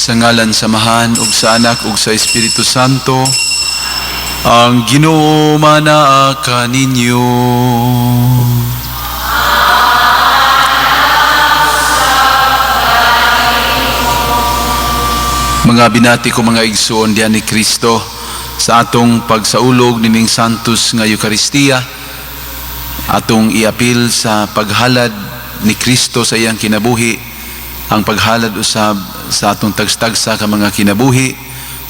Sa ngalan sa Amahan ug sa Anak ug sa Espiritu Santo, ang Ginoo manaa kaninyo. Mga binati ko, mga igsuon diha ni Kristo, sa atong pagsaulog nining Santos nga Eukaristiya, atong iapil sa paghalad ni Kristo sa iyang kinabuhi, ang paghalad usab sa atong tagstagsa ka mga kinabuhi,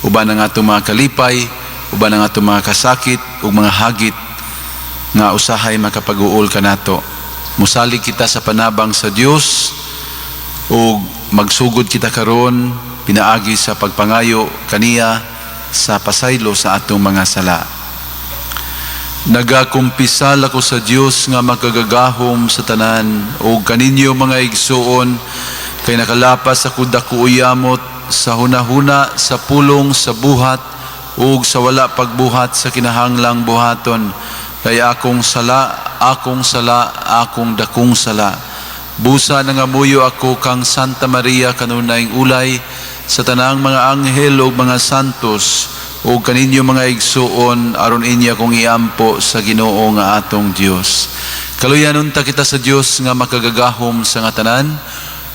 uban ang atong mga kalipay, uban ang atong mga kasakit ug mga hagit nga usahay makapag-uol kanato. Musalig kita sa panabang sa Dios ug magsugod kita karon pinaagi sa pagpangayo kaniya sa pasaylo sa atong mga sala. Nagakumpisal ako sa Dios nga makagagahom sa tanan ug kaninyo, mga igsuon, kay nakalapas ako dako yamot sa hunahuna, sa pulong, sa buhat ug sa wala pagbuhat sa kinahanglang buhaton, kay akong sala, akong sala, akong dakong sala. Busa nangamuyo ako kang Santa Maria, kanunayng ulay, sa tanang mga anghel ug mga santos, ug kaninyo, mga igsuon, aron inya kong iampo sa Ginoo nga atong Dios. Kaluyan unta kita sa Dios nga makagagahom sa nga tanan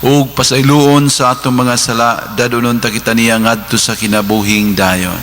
ug pasayloon sa atong mga sala, dad-onon ta kita niya ngadto sa kinabuhing dayon.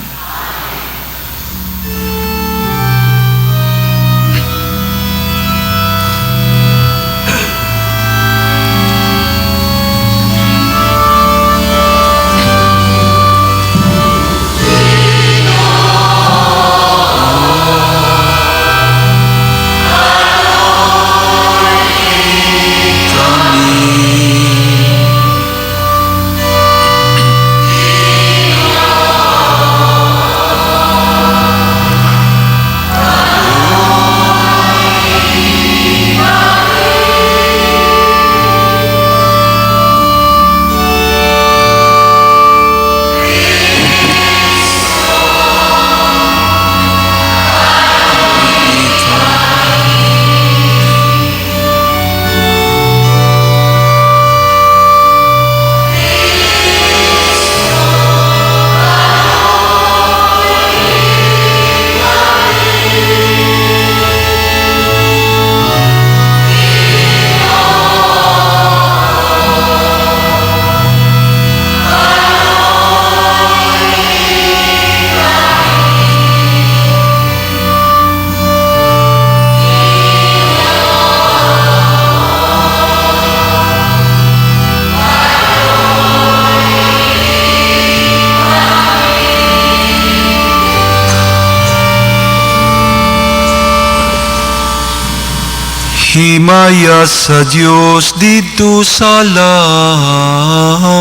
Himaya sa Dios didto sa langit.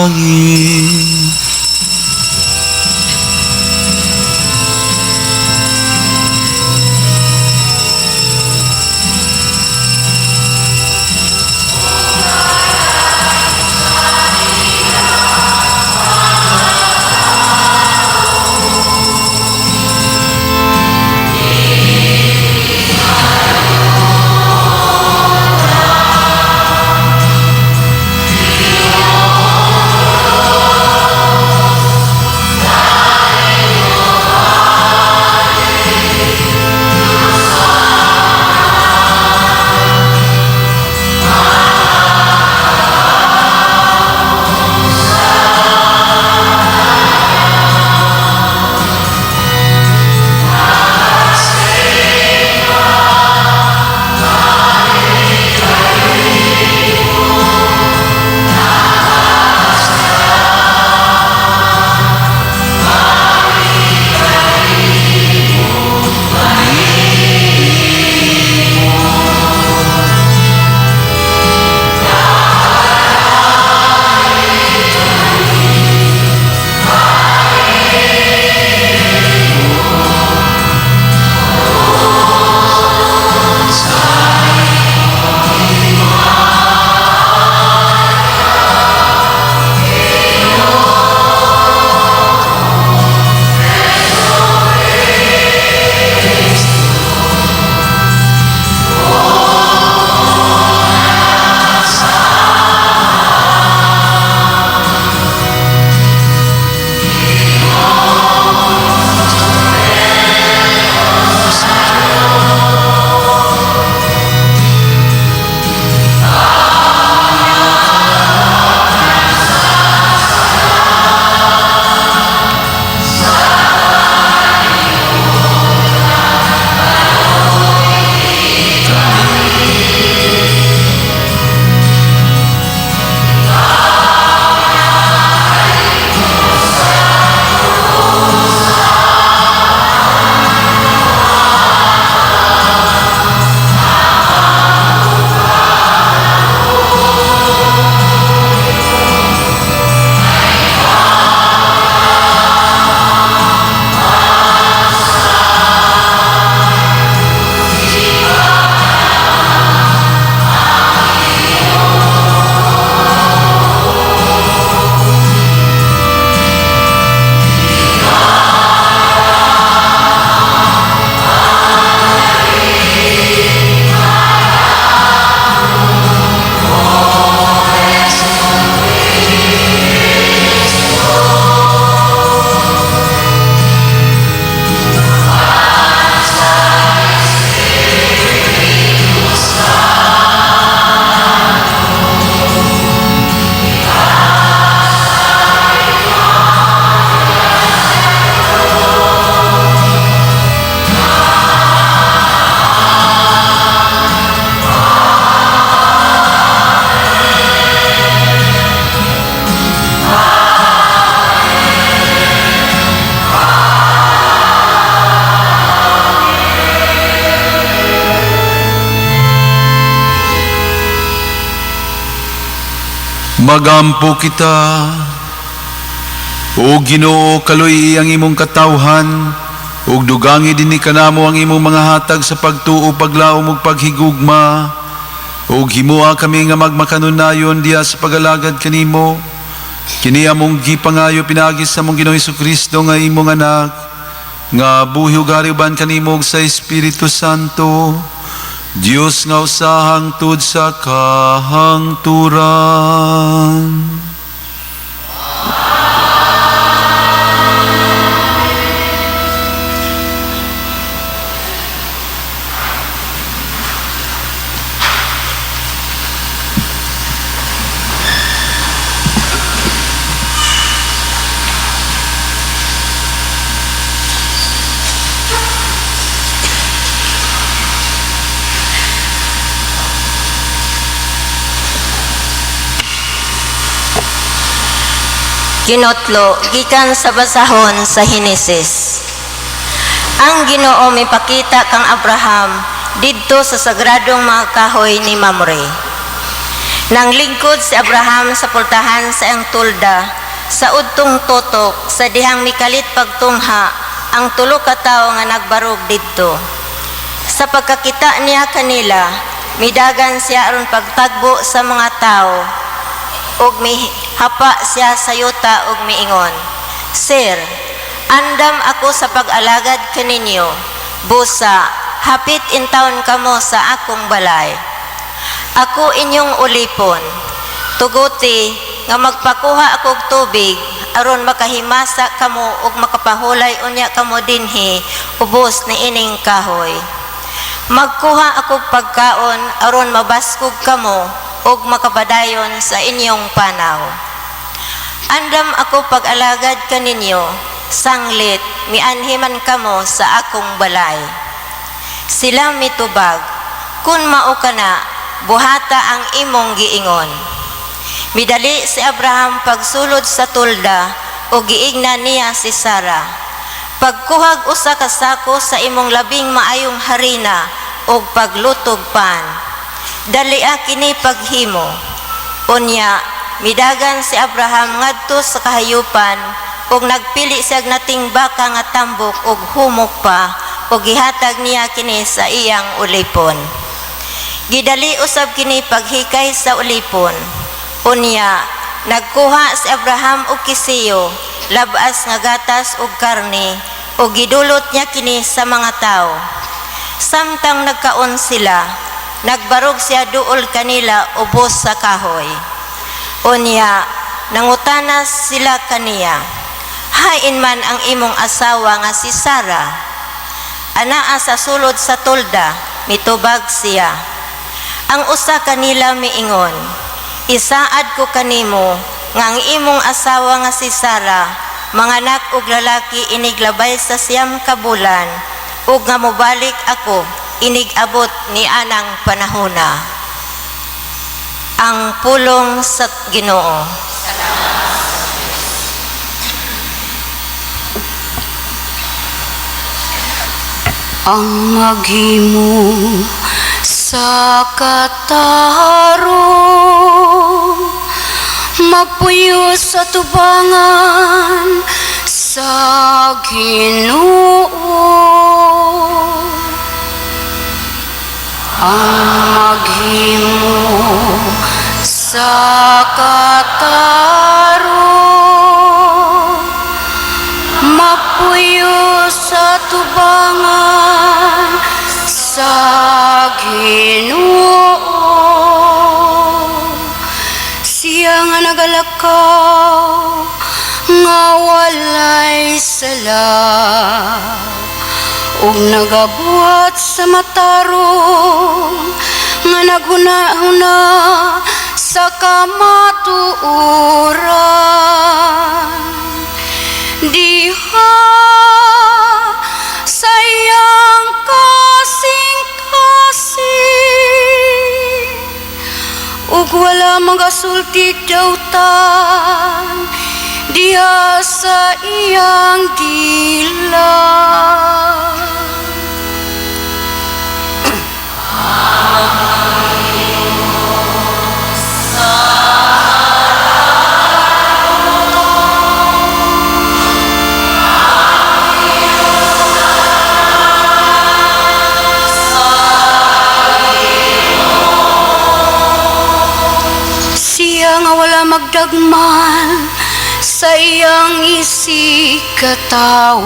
Magampo kita. O Ginoo, kaluy-i ang imong katawhan ug dugangi dinhi kanamo ang imong mga hatag sa pagtuo, paglaom ug paghigugma, ug himoa kami nga magmakanunayon diha sa pagalagad kanimo. Kini among gipangayo pinaagi sa among Ginoong Kristo nga imong Anak, nga buhi ug hari uban kanimo ug sa Espiritu Santo, Dios nga usa hangtod sa kahangturan. Ginotlo gikan sa basahon sa Henesis. Ang Ginoo mipakita kang Abraham didto sa sagradong mga kahoy ni Mamre. Nang lingkod si Abraham sa pultahan sa iyang tulda sa udtong tutok sa dihang mikalit pagtungha ang tulo ka tawo nga nagbarog didto. Sa pagkakita niya kanila, midagan siya aron pagtagbo sa mga tawo ug mihapa siya sa yuta ug miingon, "Sir, andam ako sa pag-alagad kaninyo. Busa, hapit intawon kamo sa akong balay. Ako inyong ulipon. Tuguti nga magpakuha ako og tubig aron makahimasa kamo ug makapahulay unya kamo dinhi ubos ni ining kahoy. Magkuha ako og pagkaon aron mabaskog kamo ug makapadayon sa inyong panaw. Andam ako pag-alagad kaninyo, sanglit mianhi man kamo sa akong balay." Sila mitubag, "Kun mao kana, buhata ang imong giingon." Midali si Abraham pagsulod sa tulda ug giingna niya si Sara, "Pagkuhag usa ka sako sa imong labing maayong harina ug paglutog pan. Dalia kini paghimo." Unya midagan si Abraham ngadto sa kahayupan ug nagpili siya nating baka nga tambok ug humok pa ug gihatag niya kini sa iyang ulipon. Gidali usab kini paghikay sa ulipon. Unya nagkuha si Abraham og kisiyo, labas nga gatas ug karne ug gidulot niya kini sa mga tawo. Samtang nagkaon sila, nagbarog siya duol kanila ubos sa kahoy. Unya nangutana sila kaniya, "Hain man ang imong asawa nga si Sara?" "Anaa sa sulod sa tolda," mitubag siya. Ang usa kanila miingon, "Isaad ko kanimo nga ang imong asawa nga si Sara manganak og lalaki iniglabay sa 9 ka bulan, ug nga mobalik ako inig abot ni anang panahona." Ang pulong sa Ginoo. Ang maghimo sa katarong magpuyo sa tubangan sa Ginoo. Ang maghimo sa katarong magpuyo sa tubangan sa Ginoo. Siya nga nagalakaw nga walay sala ug nagabuhat sa matarong, nga naghuna-huna sa kamatuoran diha sa iyang kasing-kasing ug wala magasulti dautan diha sa iyang dila. nga wala magdagman sa iyang isigkatawo,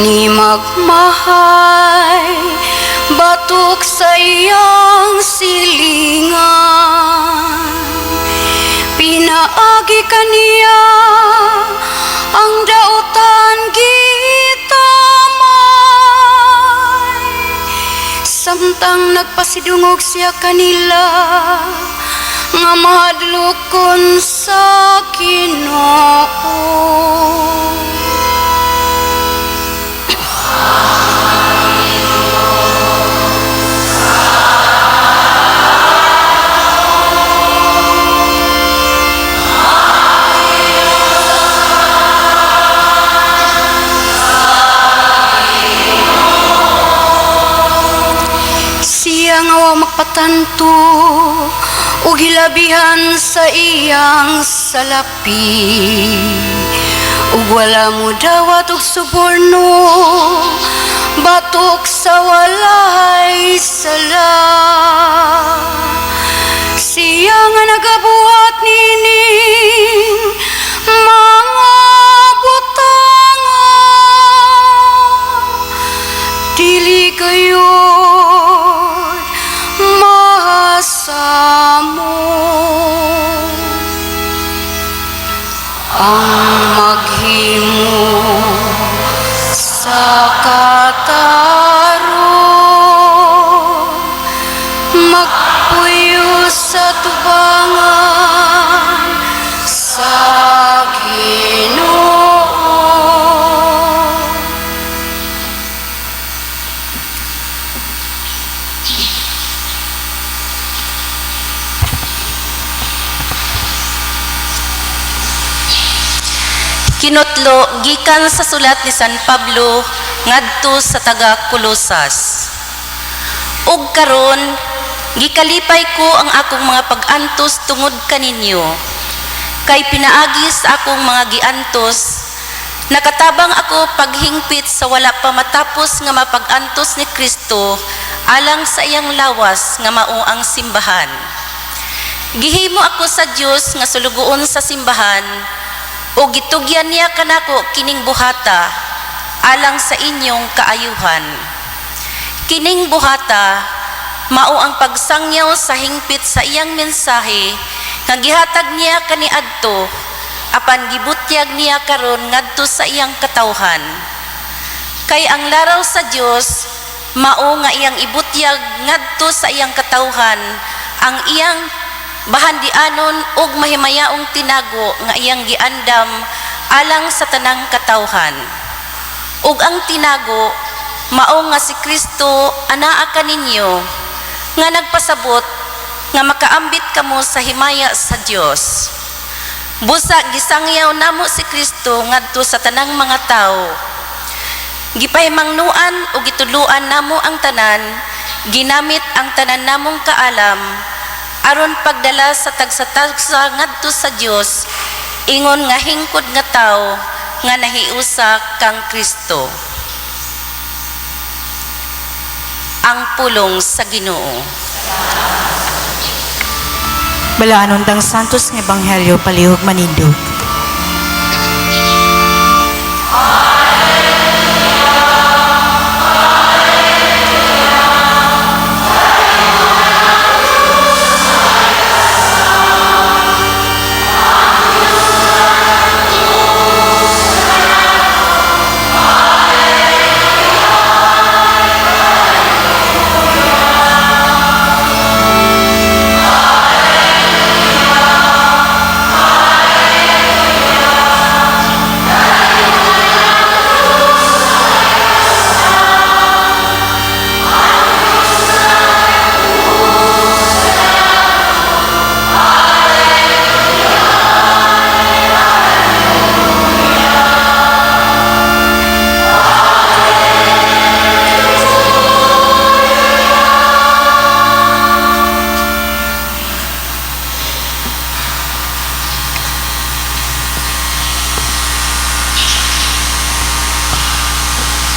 ni magmahay batok sa iyang silingan. Pinaagi kaniya ang dautan gitamay, samtang nagpasidungog siya kanila nga mahadlokon sa Ginoo. Siya nga wa magpatanto ug hilabihan sa iyang salapi, ug wala mo dawat og suborno batok sa walay sala. Siya nga nagabuhat nining mga butanga, dili gayod mahasamot. Ang maghimo sa katarong, magpuyo sa tubangan sa Ginoo. Kinutlo gikan sa sulat ni San Pablo ngadto sa taga Colosas. Ug karon gikalipay ko ang akong mga pag-antos tungod kaninyo. Kay pinaagi sa akong mga giantos, nakatabang ako paghingpit sa wala pa matapos nga mapag-antos ni Kristo alang sa iyang lawas nga mao ang simbahan. Gihimo ako sa Dios nga sulugoon sa simbahan o gitugyan niya kanako kining buhata alang sa inyong kaayuhan. Kining buhata mao ang pagsangyaw sa hingpit sa iyang mensahe nga gihatag niya kaniadto apan gibutyag niya karon ngadto sa iyang katawhan. Kay ang laraw sa Dios mao nga iyang ibutyag ngadto sa iyang katawhan ang iyang bahandianon ug mahimayaong tinago nga iyang giandam alang sa tanang katawhan. Ug ang tinago mao nga si Kristo anaa kaninyo nga nagpasabot nga makaambit kamo sa himaya sa Dios. Busa gisangyaw namo si Kristo ngadto sa tanang mga tawo. Gipahimangnuan ug gitudloan namo ang tanan, ginamit ang tanan namong kaalam aron pagdala sa tagsa-tagsa ngadto sa Dios, ingon nga hingkod nga tawo nga nahiusa kang Kristo. Ang pulong sa Ginoo. Balaanon tang Santos nga Ebanghelyo palihog manindog.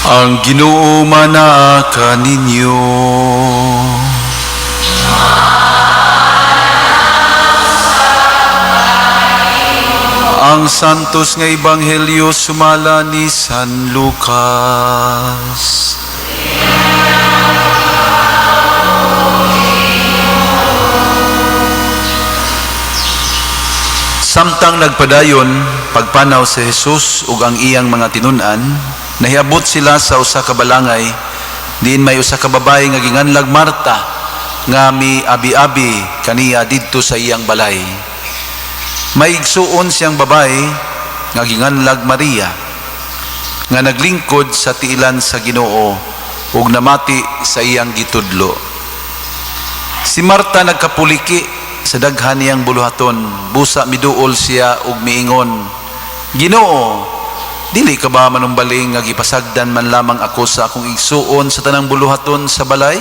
Ang Ginoo manaa kaninyo. Ang Santos nga Ebanghelyo sumala ni San Lucas. Samtang nagpadayon pagpanaw si Jesus ug ang iyang mga tinun-an, nahiabot sila sa usa ka balangay diin may usa ka babaye nga ginganlag Marta nga mi abi-abi kaniya didto sa iyang balay. May igsuon siyang babaye nga ginganlag Maria nga naglingkod sa tiilan sa Ginoo ug namati sa iyang gitudlo. Si Marta nagkapuliki sa daghan niyang buluhaton, busa miduol siya ug miingon, "Ginoo, dili ka ba manumbaling nga gipasagdan man lamang ako sa akong igsuon sa tanang buluhaton sa balay?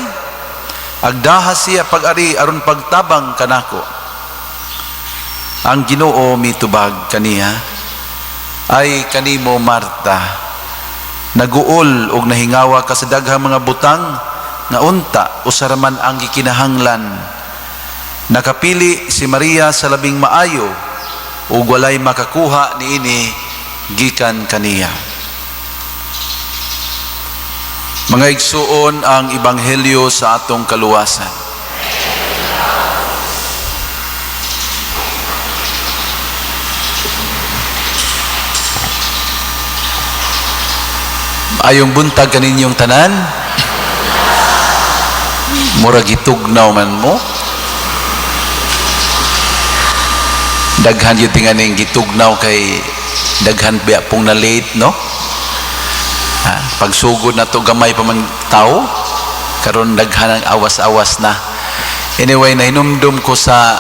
Agdaha siya pag-ari aron pagtabang kanako." Ang Ginoo mitubag kaniya, "Ay kanimo, Marta, naguol og nahingawa ka sa daghang mga butang nga unta usa ra man ang gikinahanglan. Nakapili si Maria sa labing maayo ug walay makakuha niini gikan kaniya." Mga igsuon, ang ebanghelyo sa atong kaluwasan. Ayong buntag kaninyong tanan. Murag gitugnaw man mo. Daghan yung tinganing gitugnaw kay daghan biya pong na late, no? Ha? Pagsugod na to, gamay pa man tao, karon daghan ang awas-awas na. Anyway, nahinumdum ko sa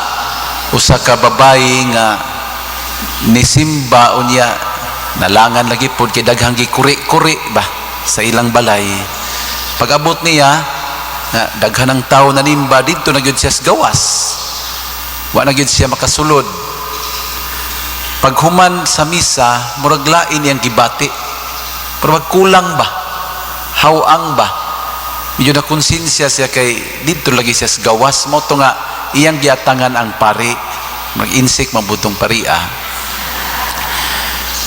usa ka babayi nga nisimba, unya nalangan lagi pod kay daghang gikuri-kuri ba sa ilang balay. Pag-abot niya nga daghan ang tao nanimba didto na gyud siya sa gawas, wa na gyud siya makasulod. Paghuman sa misa, murag lain iyang gibati, pero magkulang ba, hawang ba, medyo na konsensya siya kay didto lagi siya sa gawas. Mao to nga iyang giatangan ang pari, mag-insik mabutong pari, ah.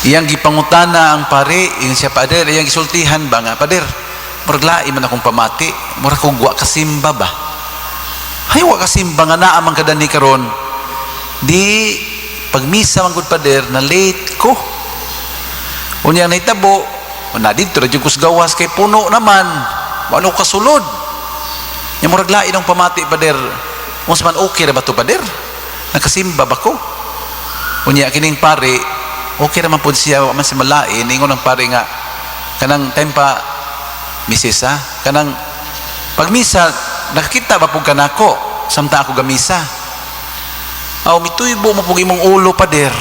Iyang gipangutana ang pari, iyang siya, "Pader," iyang gisultihan ba nga, "Pader, murag lain man akong pamati, murag kong wa kasimba ba." "Hay, wa kasimba nga naa man kadani karon?" "Di pagmisa man gud, pader, na late ko. Unya nahitabo, na didto ra jud ko sa gawas kay puno naman. Wa ko kasulod. Nya murag lain ang pamati, pader. Unsa man, okay ra ba to, pader? Nakasimba ba ko?" Unya kining pare, okay ra man pud siya, wa man siya malain. Ingon ang pare nga, "Kanang time pa, misis ha, kanang pagmisa, nakakita ba pud kanako samtang ako gamisa?" "Aw, mituybo mo pug imong ulo, pader.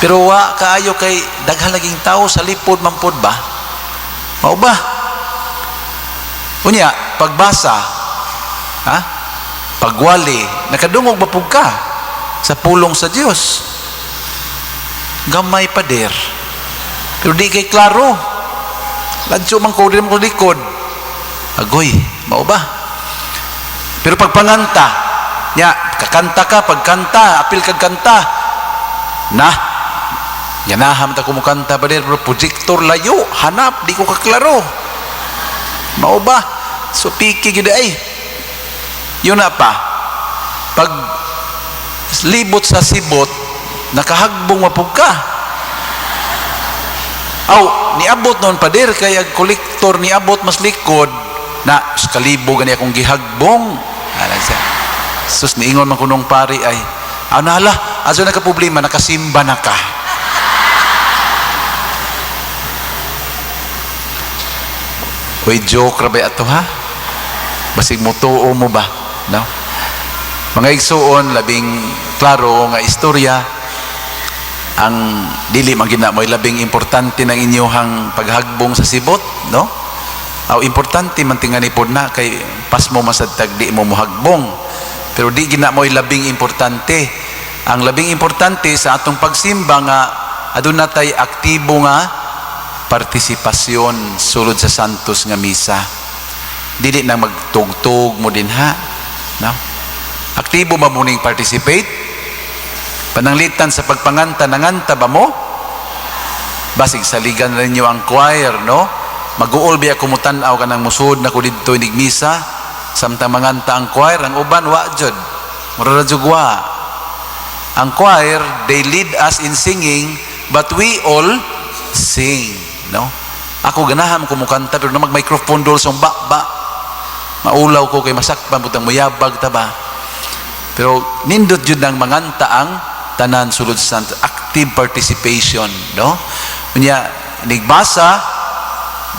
Pero wa kaayo kay daghan laging tao sa lipod man pod ba." "Mao ba? Unya, pagbasa, ha? Pagwali, nakadungog ba pug ka sa pulong sa Dios?" "Gamay, pader. Pero di kay klaro. Ladyo man ko, di man ko likod." "Agoy, mao ba? Pero pagpanganta, nya, kakanta ka, pagkanta, apil kag kanta?" "Na, ganaham ta kumukanta, pader, pero projector layo, hanap, di ko kaklaro." "Mao ba? So piki gyud ay." "Yun na pa. Pag libot sa sibot, nakahagbong mapug ka?" "Aw, niabot noon, pader, kay ang kolektor niabot mas likod na kalibo gani akong gihagbong." Ala siya. Sus, niingon man kunong pari ay, "Aw nala, aso naka problema, nakasimba na ka." Uy, joke ra ba ato ha? Basig mo tuo mo ba? No? Mga igsuon, labing klaro nga istorya, ang dili man gina mo'y labing importante ng inyuhang paghagbong sa sibot, no? Aw, importante man tingani pod na kay pasmo masadtag di mo mohagbong. Pero di gina mo'y labing importante. Ang labing importante sa atong pagsimba nga aduna tay aktibo nga partisipasyon sulod sa santos nga misa. Dili na magtugtog mo din ha. No? Aktibo ba mo ning participate? Pananglitan sa pagpanganta, nanganta ba mo? Basig saligan na ninyo ang choir, no? Mag-uol biya ko mutan-aw kanang musud na ko didto inig misa samtang manganta ang choir, ang uban wa jud. Mura ra jud wa. Ang choir, they lead us in singing, but we all sing, no? Ako ganahan ko mukanta pero na mag-microphone dol sa ba ba. Maulaw ko kay masakpan butang muyabag ta ba. Pero nindot jud nang manganta ang tanan sulod sa active participation, no? Unya nigbasa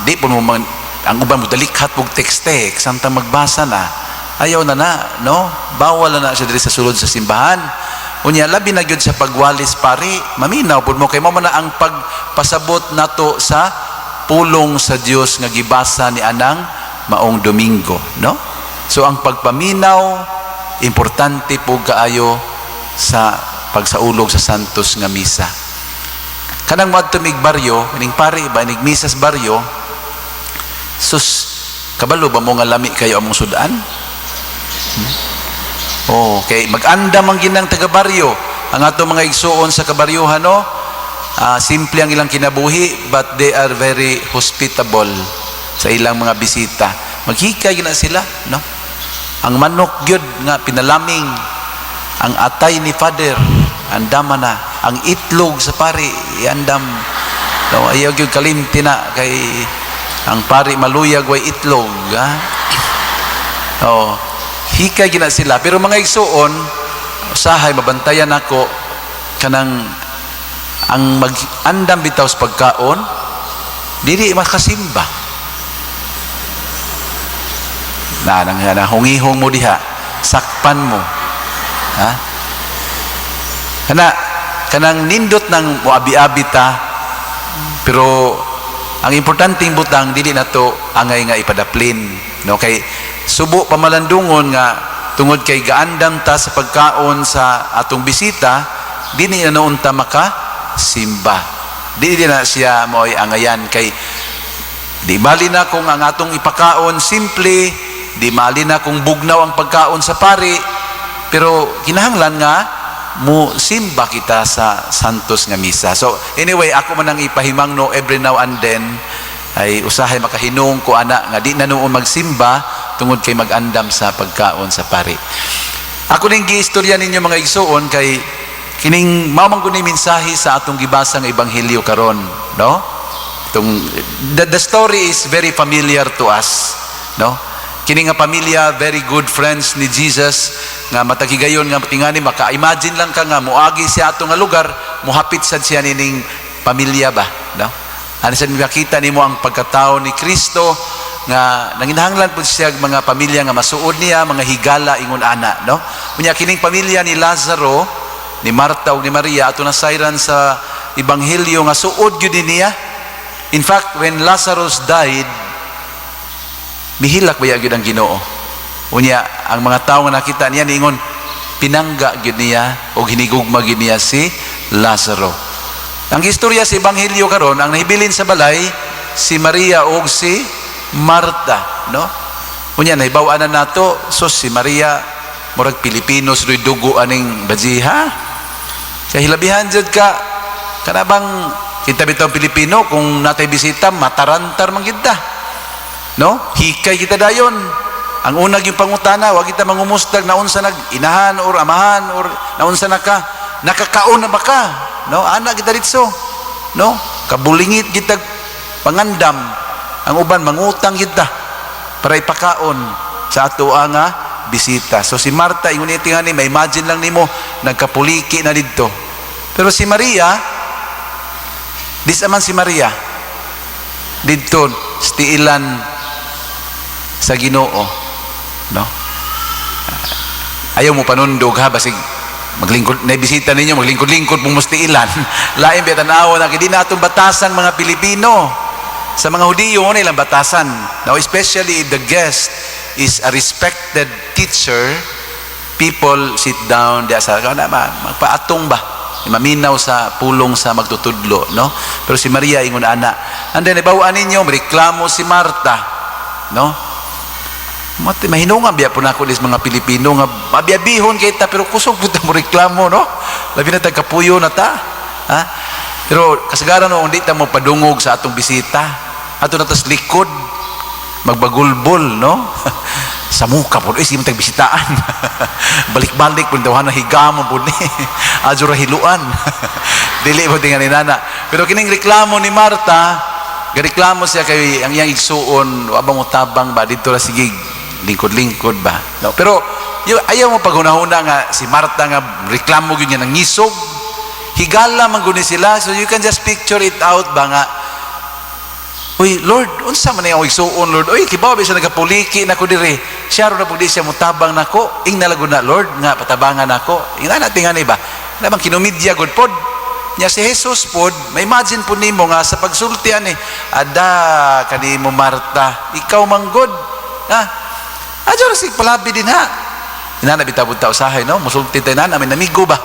di po mo man, ang uban mo dalikhat og text-text samtang magbasa na. Ayaw na na, no? Bawal na na siya diri sa sulod sa simbahan. Unya labi na gyud sa pagwalis pari, maminaw pud mo kay mao man na ang pagpasabot nato sa pulong sa Dios nga gibasa ni anang maong Domingo, no? So ang pagpaminaw, importante po kaayo sa pagsaulog sa Santos nga misa. Kanang moadto mig baryo, ining pari ba inig misa sa baryo, sus, kabalo ba mo nga lami kayo among sudan? Oh, kay mag-andam ang ginang taga-baryo. Ang ato mga igsuon sa kabaryuhan, no? Simple ang ilang kinabuhi, but they are very hospitable sa ilang mga bisita. Maghikay na sila, no? Ang manok gyud nga pinalaming, ang atay ni Father, andama na. Ang itlog sa pari, iandam. No, ayaw gyud kalimti na kay ang pari maluyag way itlog, ha? Oh, hikay gina sila. Pero mga igsuon, usahay mabantayan ako kanang ang mag-andam bitaw sa pagkaon, dili makasimba. Na nang na hungihong mo diha, sakpan mo. Ha? Kana kanang nindot ng moabi-abi ta, pero ang importanteng butang dili nato angay nga ipadaplin, no? Kay subo pamalandungon nga tungod kay gaandam ta sa pagkaon sa atong bisita, dili na noon ta maka simba. Dili na siya mo'y angayan kay di bali na kung ang atong ipakaon simple, di mali na kung bugnaw ang pagkaon sa pari, pero kinahanglan nga mo simba kita sa Santos nga misa. So anyway, ako man ang ipahimangno every now and then ay usahay makahinung ko ana nga di na noon magsimba tungod kay mag-andam sa pagkaon sa pari. Ako ning giistorya ninyo, mga igsuon, kay kining mao man ni mensahe sa atong gibasa nga ebanghelyo karon, no? Itong, the story is very familiar to us, no? Kini nga pamilya, very good friends ni Jesus, nga matag higayon nga tingani maka-imagine lang ka nga moagi siya ato nga lugar, mohapit sad siya nining pamilya ba, no? Ano sad makita nimo ang pagkatao ni Kristo nga nanginahanglan pud siya og mga pamilya nga masuod niya, mga higala ingon ana, no? Unya kining pamilya ni Lazaro, ni Marta ug ni Maria, ato nasayran sa ebanghelyo nga suod gyud ni niya. In fact, when Lazarus died, mihilak baya gyud ang Ginoo. Unya ang mga tawo nga nakita niya niingon pinangga gyud niya o hinigugma gyud niya si Lazaro. Ang istorya sa ebanghelyo karon, ang nahibilin sa balay si Maria ug si Marta, no? Unya nahibaw-an na nato, so si Maria murag Pilipino sa dugo aning bajiha. Kay hilabihan jud ka kana bang kita bitaw Pilipino kung natay bisita matarantar man gid ta. No? Hikay kita dayon. Ang unag yung pangutana, wa kita mangumustag naunsa nag inahan or amahan or naunsa na ka, nakakaon na ba ka? No? Ana kita ditso. No? Kabulingit kita pangandam. Ang uban mangutang kita para ipakaon sa ato nga bisita. So si Marta ingon ni tingani, ma-imagine lang nimo nagkapuliki na didto. Pero si Maria, dis man si Maria didto sa tiilan sa Ginoo, no? Ayaw mo panundog ha, basig maglingkod na bisita ninyo, maglingkod-lingkod mong mustiilan. Lain biya tan-awa na kay di na atong batasan mga Pilipino. Sa mga Hudiyo mo na ilang batasan. Now, especially if the guest is a respected teacher, people sit down diya sa kana ba magpaatong ba, maminaw sa pulong sa magtutudlo, no? Pero si Maria ingon ana. And then ibaw-an ninyo, reklamo si Marta, no? Mati mahinungan biya po nako lis mga Pilipino nga mabiyabihon kita pero kusog pud mo reklamo, no? Labi na tagkapuyo na ta. Ha? Pero kasagaran, no, hindi ta mo padungog sa atong bisita. Ato na tas likod magbagulbol, no? Sa muka po, eh, sige mo tagbisitaan. Balik-balik po, na higamo po ni. Adyo ra hiluan. Dili mo tingali nana. Pero kining reklamo ni Marta, gareklamo siya kay ang iyang igsuon, wa ba mo tabang ba dito ra, sige lingkod-lingkod ba. No, pero ayaw mo paghunahuna nga si Marta nga reklamo gyud niya nangisog. Higala man gud ni sila, so you can just picture it out ba nga, "Uy, Lord, unsa man ang igsuon, Lord? Uy, kibaw ba siya nagapuliki nako diri. Siya ro na pud di siya mutabang nako. Ingna lang gud na, Lord, nga patabangan nako." Ingna na tingani ba? Na bang kinumidya gud pod. Nya si Jesus pod, ma-imagine pod nimo nga sa pagsulti ani, "Ada kanimo Marta, ikaw manggod." Ha? Adyo ra sig palabi din ha. Inana bitaw ta usahay, no? Musulti tayo na, may namigo ba?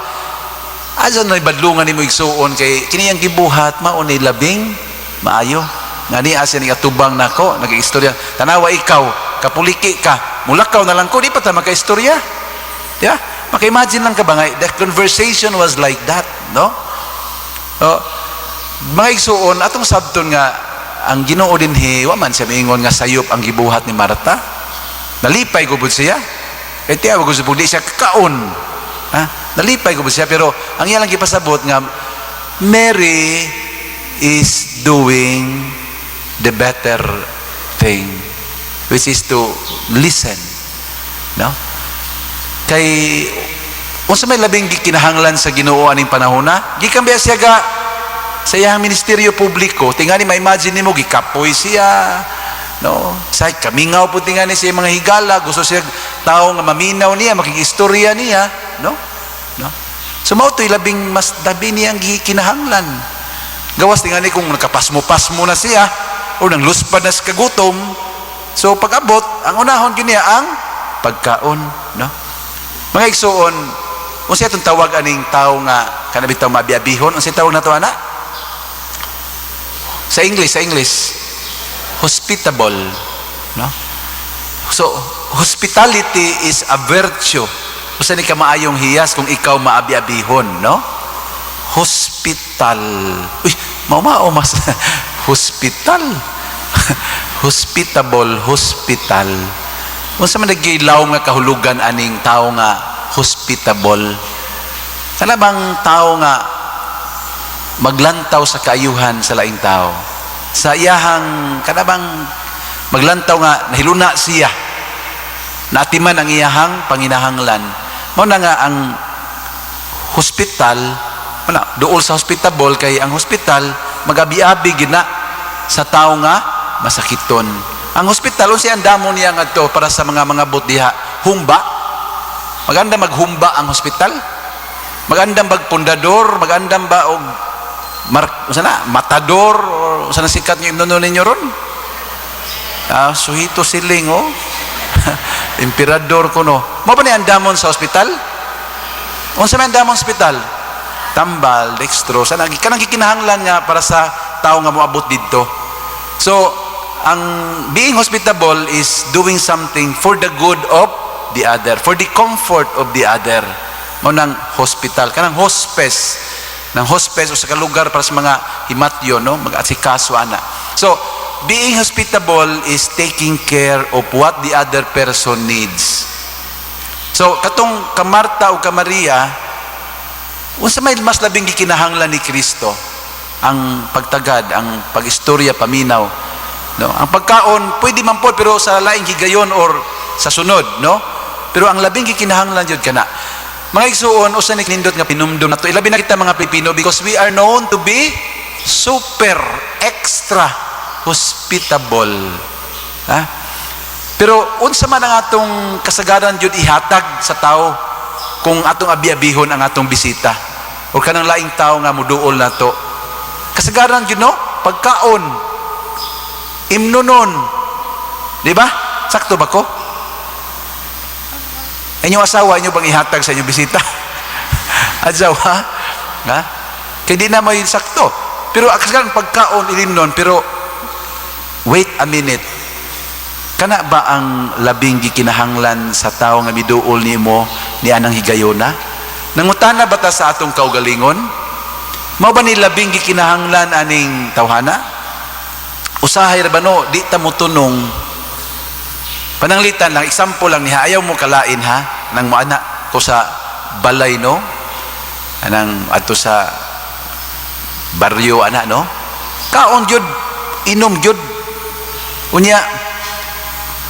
Adyo na ibadlungan nimo igsuon kay kini ang gibuhat mao ni labing maayo. Nga niya siya ning atubang nako, nag-istorya. Tanawa ikaw, kapuliki ka, mulakaw na lang ko, di pa ta makaistorya. Yeah? Maka-imagine lang ka ba nga, the conversation was like that, no? Oh, mga igsuon, atong sabton nga, ang Ginoo dinhi, wa man siya miingon nga sayop ang gibuhat ni Marta. Nalipay gud siya. Kay tiyaw gud siya, di siya kakaon. Ha? Nalipay gud siya, pero ang iya lang gipasabot nga, Mary is doing the better thing, which is to listen. No? Kay unsa may labing gikinahanglan sa Ginoo aning panahona? Gikan biya siya ga sa iyang ministeryo publiko, tingali ma-imagine nimo gikapoy siya, no? Sa kamingaw po tingali siya mga higala, gusto siya tao nga maminaw niya, makigistorya niya, no? No? So mao to'y labing mas dabi niyang gikinahanglan. Gawas tingali kung nakapasmo-pasmo na siya o nang luspad na sa kagutom. So pag-abot, ang unahon gyud niya ang pagkaon, no? Mga igsuon, unsa itong tawag aning tao nga kana bitaw maabiabihon? Unsa tawag nato ana? Sa English, hospitable, no? So, hospitality is a virtue. Usa ni ka maayong hiyas kung ikaw maabi-abihon, no? Hospital. Uy, mao mas hospital. Hospitable, hospital. Unsa man nagilawom nga kahulugan aning tao nga hospitable? Kana bang tao nga maglantaw sa kaayuhan sa laing tao? Sa iyahang kana bang maglantaw nga nahiluna siya. Naatiman ang iyahang panginahanglan. Mao na nga ang hospital, wala, duol sa hospitable kay ang hospital magabi-abi gina sa tao nga masakiton. Ang hospital, unsay andamon niya ngadto para sa mga diha? Humba. Maganda maghumba ang hospital. Magandang magpundador, magandang ba og mar, unsa na, matador or unsa na sikat nga imnono ninyo ron? Ah, suhito siling oh. Emperador kuno. Mao ba ni andamon sa hospital? Unsa may andamon sa hospital? Tambal, dextrose, ana kanang gikinahanglan nga para sa tao nga moabot didto. So, ang being hospitable is doing something for the good of the other, for the comfort of the other. Mao nang hospital, kanang hospice, ng hospice o sa lugar para sa mga himatyo, no, mag-asikaso ana. So, being hospitable is taking care of what the other person needs. So, katong kamarta o kamaria, unsa may mas labing gikinahanglan ni Kristo? Ang pagtagad, ang pag-istorya, paminaw. No? Ang pagkaon, pwede man po, pero sa laing higayon or sa sunod, no? Pero ang labing gikinahanglan jud kana. Mga igsuon, usa ni nindot nga pinumdum nato. Ilabi na kita mga Pilipino because we are known to be super extra hospitable. Ha? Pero unsa man ang atong kasagaran jud ihatag sa tao kung atong abi-abihon ang atong bisita o kanang laing tao nga muduol nato? Kasagaran jud, no, pagkaon, imnonon, di ba? Sakto ba ko? Inyong asawa, inyo bang ihatag sa inyong bisita? Adyaw, ha? Ha? Kaya di na may sakto. Pero kasagaran pagkaon, ilimnon, pero wait a minute. Kana ba ang labing gikinahanglan sa tao nga miduol nimo ni anang higayona? Nangutana ba ta sa atong kaugalingon? Mao ba ni labing gikinahanglan aning tawhana? Usahay ra ba, no, di ta mo tunong. Pananglitan lang, example lang niya, ayaw mo kalain ha, nang moana ko sa balay, no, anang ato sa baryo ana, no, kaon jud, inom jud, unya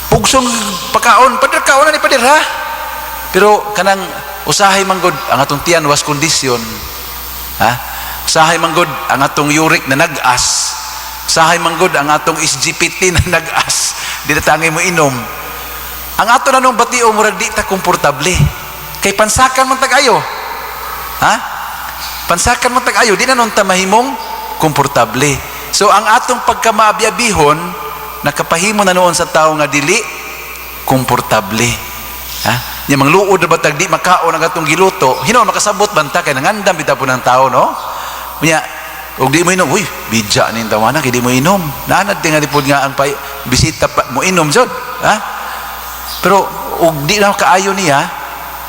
pugsong pakaon, "Pader, kaon na ni pader ha." Pero kanang usahay manggod ang atong tiyan was kondisyon ha, usahay manggod ang atong uric na nag-as, usahay manggod ang atong SGPT na nag-as, di na tangay mo inom. Ang ato na nung batio, murag di ta komportable kay pansakan man tag-ayo ha, pansakan man tag-ayo, di na nun ta mahimong komportable. So ang atong pagkamaabyabihon nakapahimo na noon sa tao nga dili komportable ha. Nya mangluod na ba tag di makaon ang atong giluto, hinuon makasabot banta kay nangandam bitaw po ng tao, no? Unya og di mo inom, uy, bidya ning tawana kay di mo inom. Naanad tingali pod nga ang pay, bisita pa, mo inom jud ha. Pero og di na kaayo niya,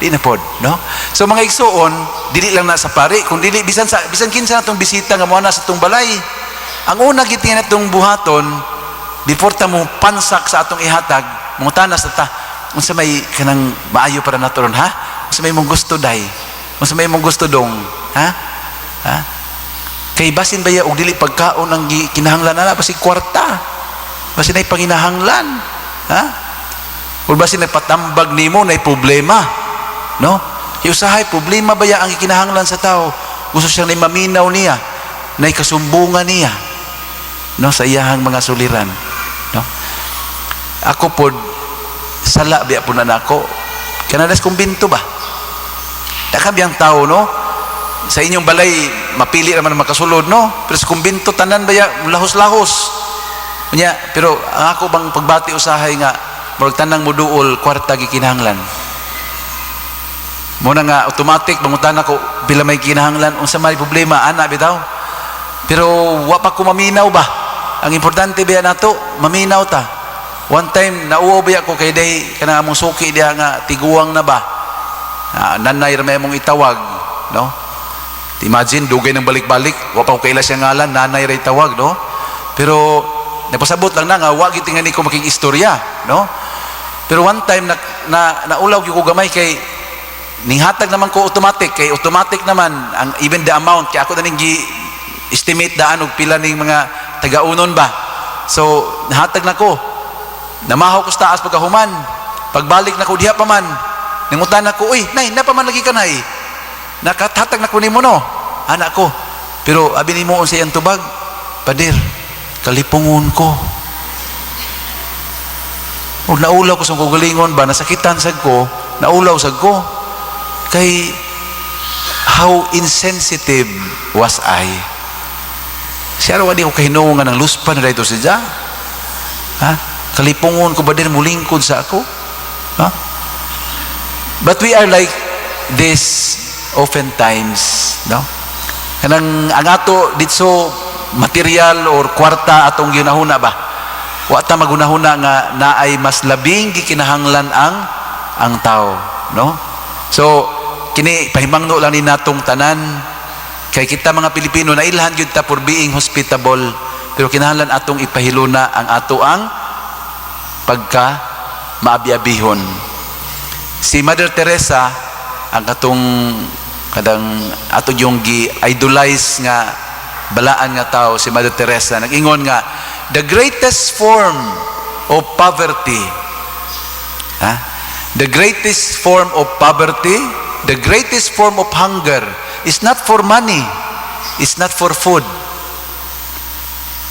di na pod, no? So mga igsuon, dili lang na sa pari, kung dili bisan sa bisan kinsa natong bisita nga moana sa atong balay. Ang una gid nga natong buhaton before ta mo pansak sa atong ihatag, mangutana sa ta, "Unsa may kanang maayo para nato ron ha? Unsa may mong gusto, day? Unsa may mong gusto, dong? Ha? Ha?" Kay basin baya og dili pagkaon ang kinahanglan na, basin kwarta. Basin ay panginahanglan. Ha? O basin nagpatambag nimo na problema. No? Usahay problema baya ang ikinahanglan sa tao. Gusto siyang ni maminaw niya, na kasumbungan niya. No, sa iyahang mga suliran. No? Ako pod, sala biya po na nako. Kanadas kumbinto ba? Nakabiyang tao, no? Sa inyong balay, mapili naman ang makasulod, no? Pero sa kumbinto, tanan baya, lahos-lahos. Unya, pero ang ako bang pagbati usahay nga, murag tanang muduol, kwarta gikinahanglan. Muna nga, automatic, mangutana ko, bila may kinahanglan, unsa may problema, ana, bitaw. Pero, wa pa ko maminaw ba? Ang importante biya nato, maminaw ta. One time, nauwaw biya ko kay day, kanang among suki diha nga, tiguang na ba? Ah, nanay ra may among itawag, no? Imagine, dugay ng balik-balik, wa pa ko kaila siya ngalan, nanay ra itawag, no? Pero, napasabot lang na nga, wa gyud tingali ko makig-istorya, no? Pero one time, na naulaw gyud ko gamay kay ninghatag naman ko automatic, kay automatic naman ang even the amount kay ako na ning gi estimate daan og pila ning mga tagaunon ba. So nahatag na ko, namahaw ko sa taas. Pagkahuman, pagbalik na ko, diha pa man. Nangutan na ko, "Uy nay, na pa man lagi ka, nay, nakahatag na ko nimo, no?" Ana ko. Pero abi nimo, unsa iyang tubag? "Pader, kalipungon ko." Ug naulaw ko sa kaugalingon ba, nasakitan sad ko, naulaw sad ko. Kay how insensitive was I? Siya raw di ko kahinuong nga ng luspa na dito siya. Ha? "Kalipungon ko ba din, mulingkod sa ako?" Ha? But we are like this oftentimes, no? Kanang ang ato ditso material or kwarta atong ginahuna ba? Wa ta magunahuna nga naay mas labing gikinahanglan ang tao, no? So kini pahimangno lang ni natong tanan kay kita mga Pilipino nailhan gyud ta for being hospitable, pero kinahanglan atong ipahiluna ang ato ang pagka maabiabihon. Si Mother Teresa, ang katong kadang ato yung gi-idolize nga balaan nga tao, si Mother Teresa nag-ingon nga the greatest form of poverty, ha? The greatest form of poverty, the greatest form of hunger is not for money, it's not for food.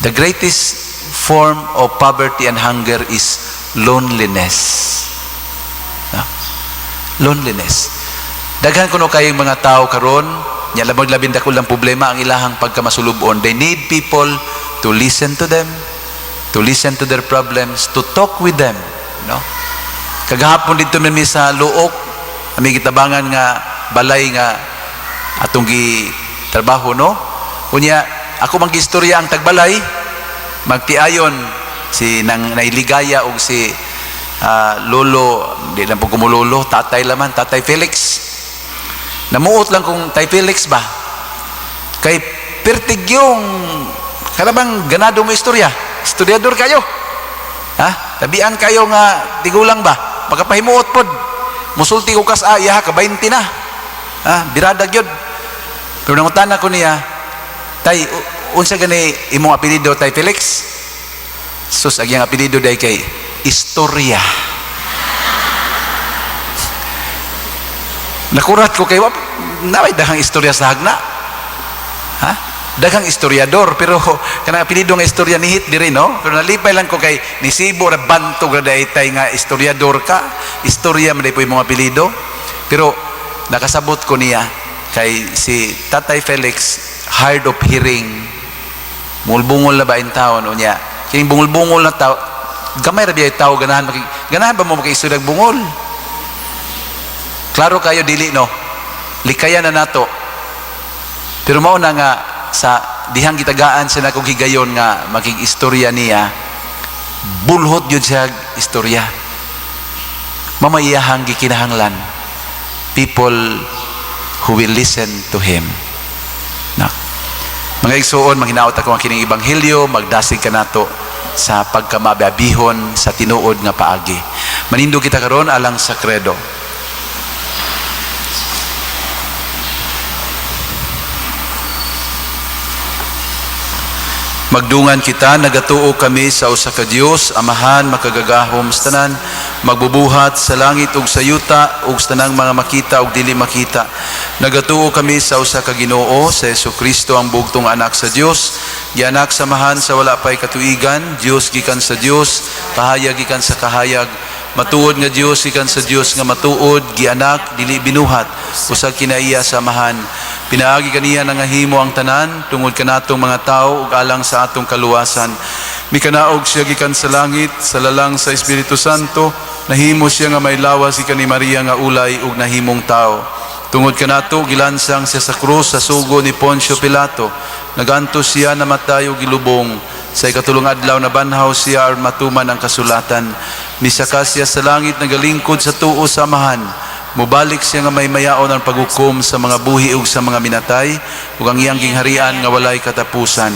The greatest form of poverty and hunger is loneliness. No? Loneliness. Daghan kuno kayong mga tao karon, nya labag labing dako lang problema ang ilahang pagkamasulubon. They need people to listen to them, to listen to their problems, to talk with them, no? Kagahapon dito mi sa Luok, ami gitabangan nga balay nga atong gi trabaho, no? Unya ako mang gistorya ang tagbalay, magtiayon si nang nailigaya og si lolo, di lang po kumulolo, tatay laman, Tatay Felix. Namuot lang kung Tay Felix ba. Kay pertig yung karabang ganado mo istorya. Estudyador kayo. Ha? Tabian kayo nga tigulang ba? Pagkapahimuot pod. Musulti ko kas iya ka 20 na. Ha? Birada gyud. Pero nangutana ko niya, "Tay, unsa gani imong apelyido, Tay Felix?" Sus, ang iyang apelyido day kay Istorya. Nakurat ko kay wa naway daghang istorya sa hagna. Ha? Daghang istoryador pero kanang apelyido nga istorya ni hit diri, no? Pero nalipay lang ko kay nisibo ra bantog ra day tay nga istoryador ka. Istorya man day po imong apelyido. Pero nakasabot ko niya kay si Tatay Felix hard of hearing. Bungol-bungol na ba in taon unya? Kining bungol-bungol na tao, gamay ra biyay tao ganahan maki, ganahan ba mo makiistorya og bungol? Klaro kayo dili, no. Likayan na nato. Pero mao na nga sa dihang gitagaan sa nakong higayon nga makig-istorya niya, bulhot yun siya istorya. Mamayahang gikinahanglan people who will listen to him. Na. Mga igsuon, manghinaot ako ang kining ebanghelyo, magdasig kanato sa pagkamababihon sa tinuod nga paagi. Manindog kita karon alang sa credo. Magdungan kita, nagatuo kami sa usa ka Dios, Amahan, makagagahom sa tanan, magbubuhat sa langit ug sa yuta ug sa tanang mga makita ug dili makita. Nagatuo kami sa usa ka Ginoo, sa Hesukristo ang bugtong anak sa Dios, gianak sa Amahan sa wala pay katuigan, Dios gikan sa Dios, kahayag gikan sa kahayag, matuod nga Dios gikan sa Dios nga matuod, gianak dili binuhat, usag kinaiya sa Amahan. Pinaagi kaniya nangahimo ang tanan tungod kanatong mga tao ug alang sa atong kaluwasan. Mikanaog siya gikan sa langit sa lalang sa Espiritu Santo, nahimo siya nga may lawas gikan ni Maria nga ulay ug nahimong tao. Tungod kanato gilansang siya sa krus sa sugo ni Poncio Pilato. Nagantos siya, namatay ug gilubong. Sa ikatulong adlaw nabanhaw siya aron matuman ang kasulatan. Misaka siya sa langit, nagalingkod sa tuo sa Amahan. Mubalik siya nga may mayaon ang paghukom sa mga buhi ug sa mga minatay ug ang iyang gingharian nga walay katapusan.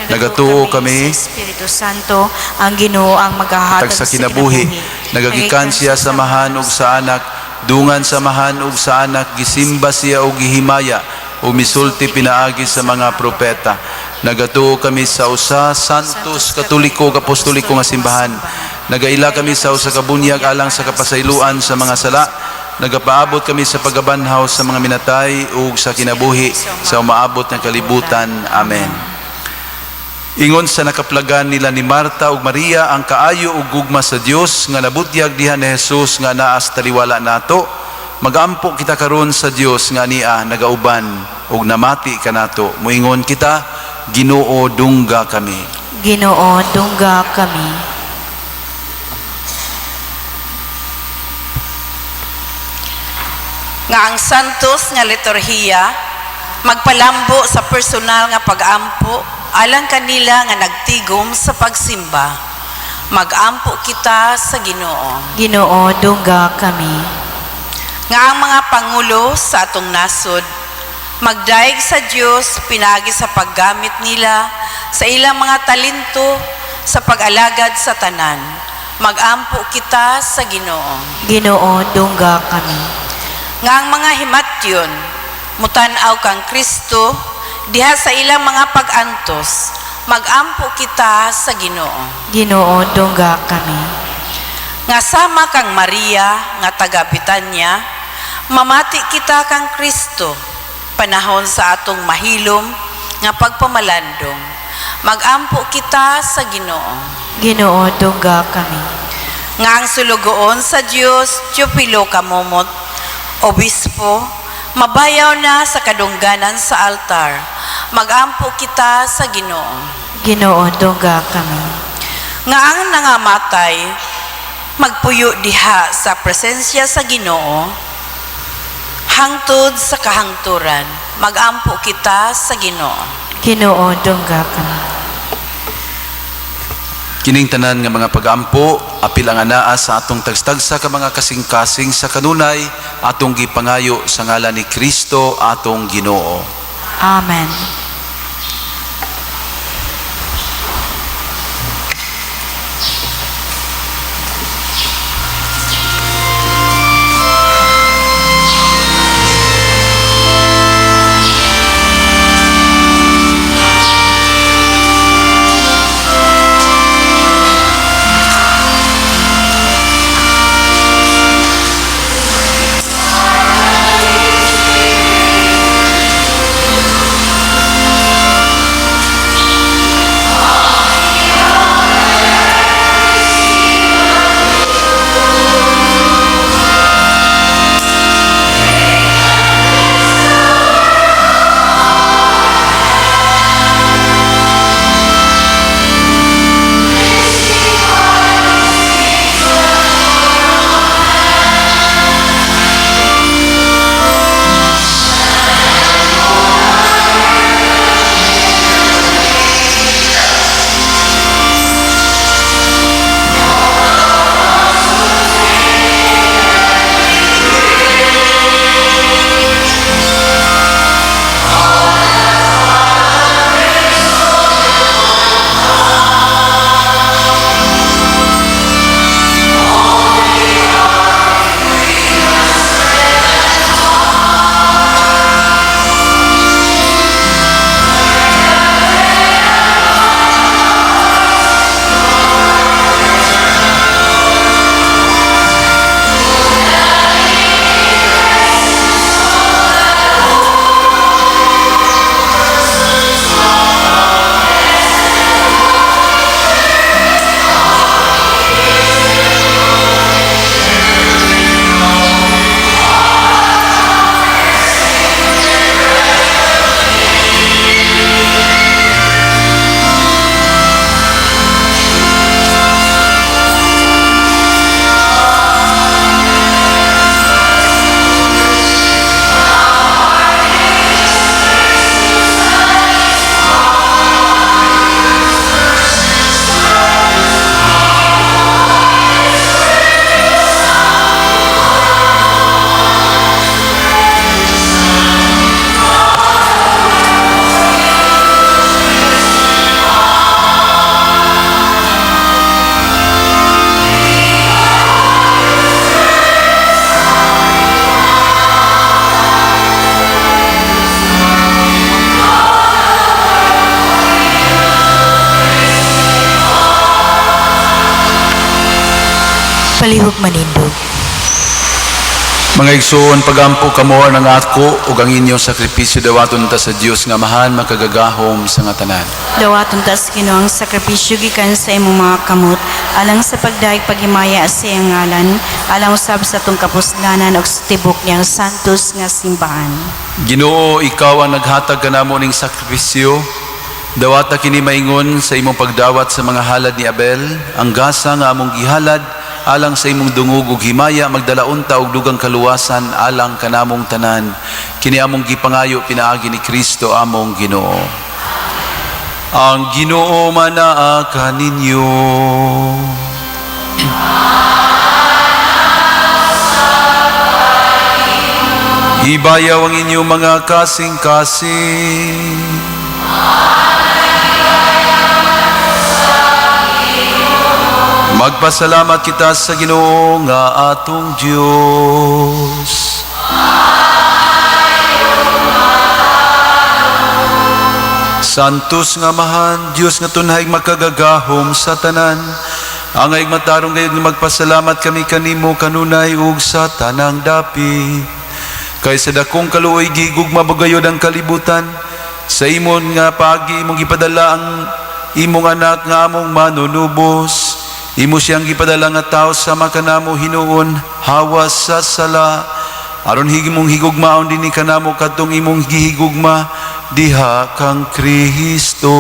Nagatuo kami sa Espiritu Santo, ang Ginoo ang maghahatag tag sa kinabuhi. Nagagikan siya sa Amahan ug sa Anak, dungan sa Amahan ug sa Anak, gisimba siya ug gihimaya ug misulti pinaagi sa mga propeta. Nagatuo kami sa usa santos, katoliko ug apostoliko nga simbahan. Nagaila kami sa usa ka bunyag alang sa kapasayloan sa mga sala. Nagapaabot kami sa pagabanhaw sa mga minatay ug sa kinabuhi sa umaabot nga kalibutan. Amen. Ingon sa nakaplagan nila ni Marta ug Maria ang kaayo ug gugma sa Dios nga nabutyag diha ni Jesus nga naa sa taliwala nato, magampo kita karon sa Dios nga ania nagauban ug namati kanato. Moingon kita, Ginoo, dungga kami. Ginoo, dungga kami. Nga ang santos nga liturhiya magpalambo sa personal nga pag-ampo alang kanila nga nagtigom sa pagsimba. Magampo kita sa Ginoo. Ginoo, dungga kami. Nga ang mga pangulo sa atong nasod magdaig sa Dios pinaagi sa paggamit nila sa ilang mga talento sa pag-alagad sa tanan. Magampo kita sa Ginoo. Ginoo, dungga kami. Nga ang mga himatyon mutan-aw kang Kristo diha sa ilang mga pag-antos. Magampo kita sa Ginoo. Ginoo, dungga kami. Nga sama kang Maria nga taga Bitanya, mamati kita kang Kristo panahon sa atong mahilom nga pagpamalandong. Magampo kita sa Ginoo. Ginoo, dungga kami. Nga ang sulugoon sa Dios Teofilo Kamomot, obispo, mabayaw na sa kadungganan sa altar. Magampo kita sa Ginoo. Ginoo, dungga kami. Nga ang nangamatay magpuyo diha sa presensya sa Ginoo hangtod sa kahangturan. Magampo kita sa Ginoo. Ginoo, dungga kami. Kining tanan nga mga pagampo, apil ang anaa sa atong tagstagsa ka mga kasing-kasing sa kanunay, atong gipangayo sa ngalan ni Kristo atong Ginoo. Amen. Palihog manindog. Mga igsoon, pagampo kamo ng ako ug ang inyong sakripisyo dawaton ta sa Dios nga Amahan makagagahom sa nga tanan. Dawaton tas Ginoo ang sakripisyo gikan sa imong mga kamot alang sa pagdayeg paghimaya sa iyang ngalan, alang usab sa atong kapuslanan ug sa tibok niyang santos nga simbahan. Ginoo, ikaw ang naghatag kanamo ning sakripisyo. Dawata kini maingon sa imong pagdawat sa mga halad ni Abel, ang gasa nga among gihalad alang sa imong dungog ug himaya magdala unta og dugang kaluwasan alang kanamong tanan. Kini among gipangayo pinaagi ni Kristo among Ginoo. Ang Ginoo manaa kaninyo. Ibayaw ang inyong mga kasing-kasing. Magpasalamat kita sa Ginoo nga atong Dios. Santos nga Amahan, Dios nga tunhay makagagahom sa tanan. Angay matarong gayud nga magpasalamat kami kanimo kanunay ug sa tanang dapit. Kay sa dakong kaluoy gigugma gayud ang kalibutan. Sa imon nga paagi imong gipadala ang imong anak nga among manunubos. Imo siyang gipadala nga tawo sama kanamo hinuon hawas sa sala. Aron higimong higugmaon dinhi kanamo kadtong imong gihigugma diha kang Kristo.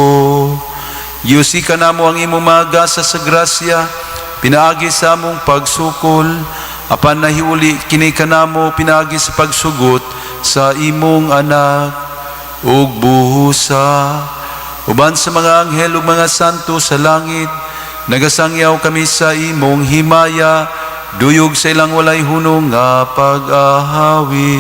Yusi kanamo ang imong mga gasa sa grasya, pinaagi sa among pagsukol, apan nahiuli kini kanamo pinaagi sa pagsugot sa imong anak ug buhusa uban sa mga anghel ug mga santo sa langit. Nagasangyaw kami sa imong himaya, duyog sa ilang walay hunong nga pag-ahawi.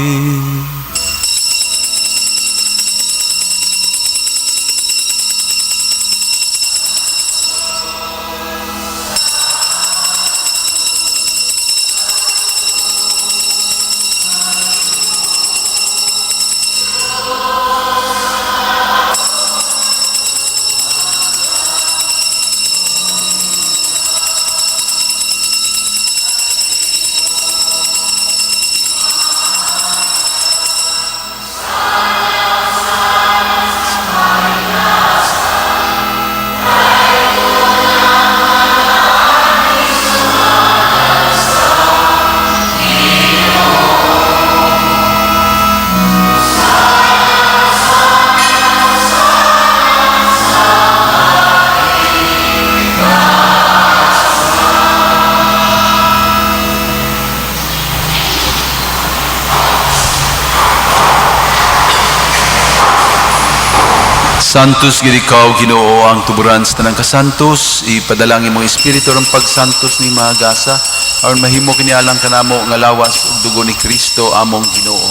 Santos gid ikaw Ginoo ang tuburan sa tanang kasantos, ipadala ang imong espiritu aron pagsantos ning mga gasa aron mahimo kini alang kanamo nga lawas ug dugo ni Kristo among Ginoo.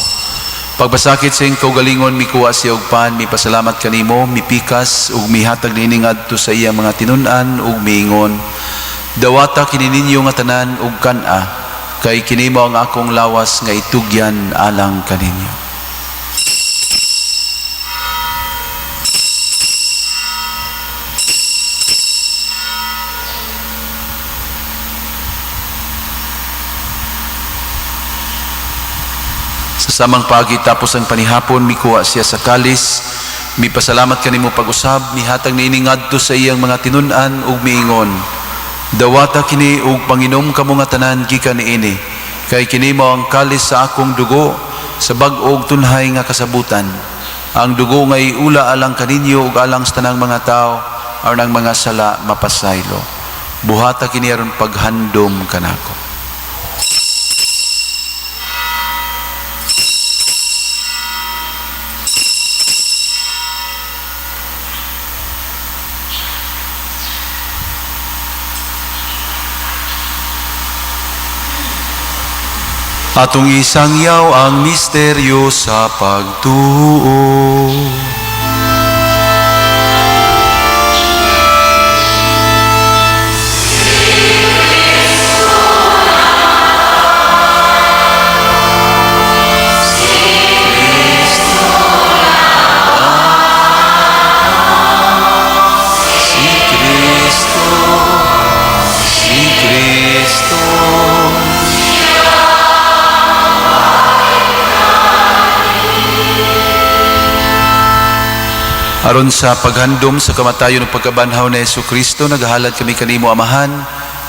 Pagbasakit sa iyang kaugalingon, mikuha siya og pan, mipasalamat kanimo, mipikas ug mihatag niini ngadto sa iyang mga tinun-an ug miingon: Dawata kini ninyo nga tanan ug kan-a, kay kini mao ang akong lawas nga itugyan alang kaninyo. Sa samang pagi tapos ang panihapon, mikuha siya sa kalis, mipasalamat kanimo pag-usab, mihatag niini ngadto sa iyang mga tinun-an ug miingon: Dawata kini ug panginom kamo nga tanan gikan niini, kay kini mao ang kalis sa akong dugo sa bag-o ug tunhay nga kasabutan. Ang dugo nga iula alang kaninyo ug alang sa tanang mga tawo aron ang mga sala mapasaylo. Buhata kini aron paghandom kanako. Atong isangyaw ang misteryo sa pagtuo. Si Kristo, si Kristo. Aron sa paghandom sa kamatayon ug pagkabanhaw ni Hesus Kristo, nagahalad kami kanimo Amahan,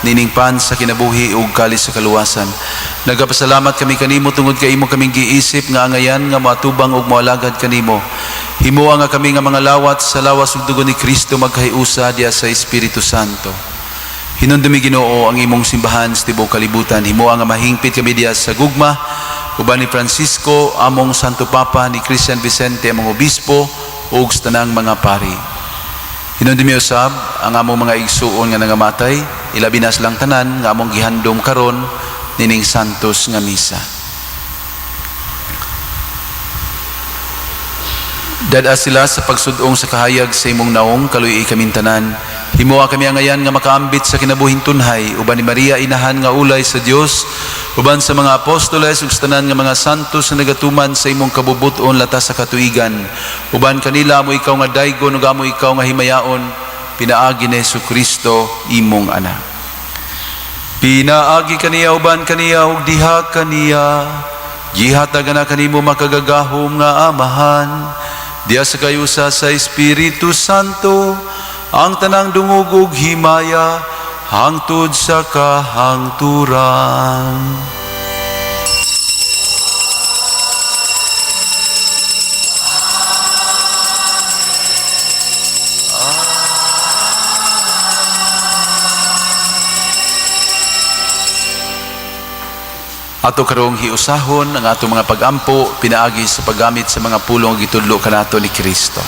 nining pan sa kinabuhi ug kalis sa kaluwasan. Nagapasalamat kami kanimo tungod kay imo kaming giisip nga angayan nga moatubang ug moalagad kanimo. Himoa nga kami nga mga lawat sa lawas ug dugo ni Kristo magkahiusa diha sa Espiritu Santo. Hinumdumi Ginoo ang imong simbahan sa tibuok kalibutan. Himoa nga mahingpit kami diha sa gugma uban ni Francisco among Santo Papa, ni Christian Vicente among obispo ug sa tanang mga pari. Hinumdumi usab ang among mga igsuon nga nangamatay, ilabi na silang tanan nga among gihandom karon nining santos nga misa. Dad-a sila sa pagsudong sa kahayag sa imong naong, kaluy-i kaming tanan. Himoa kami angayan nga makaambit sa kinabuhing tunhay, uban ni Maria inahan nga ulay sa Dios, uban sa mga apostoles ug sa tanan nga mga santos nga nagatuman sa imong kabubut-on latas sa katuigan. Uban kanila amo ikaw nga daygon ug amo ikaw nga himayaon, pinaagi ni Hesukristo imong anak. Pinaagi kaniya uban kaniya ug diha kaniya, gihatag na kanimo makagagahom nga Amahan, diha sa kayusa sa Espiritu Santo, ang tanang dungog ug himaya hangtod sa kahangturan. Ato karong hiusahon ang atong mga pagampo pinaagi sa paggamit sa mga pulong gitudlo kanato ni Kristo.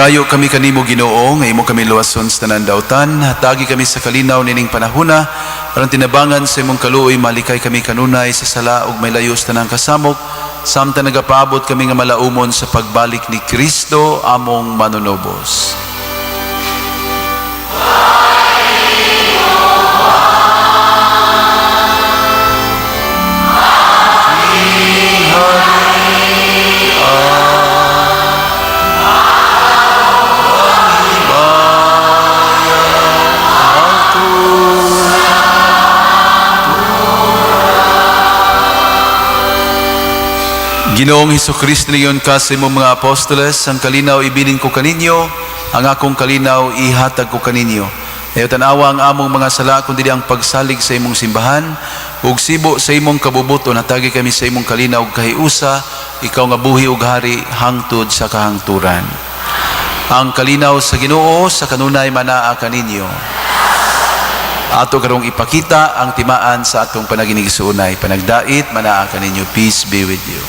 Mangayo kami kanimo, Ginoo, nga imo kami luwason sa tanan dautan, hatagi kami sa kalinaw nining panahuna aron tinabangan sa imong kaluoy malikay kami kanunay sa sala ug may layo sa tanang kasamok samtang nagapaabot kami nga malaumon sa pagbalik ni Kristo among manunubos. Ginoong Hesukristo, niingon ka sa imong mga apostoles, "Ang kalinaw ibilin ko kaninyo, ang akong kalinaw ihatag ko kaninyo." Ayaw tanawa ang among mga sala, kundi ang pagsalig sa imong simbahan, ug sibo sa imong kabubuton, hatagi kami sa imong kalinaw ug kahiusa, ikaw nga buhi ug hari hangtod sa kahangturan. Ang kalinaw sa Ginoo sa kanunay manaa kaninyo. Ato karong ipakita ang timaan sa atong panaginigsuonay. Panagdait manaa kaninyo. Peace be with you.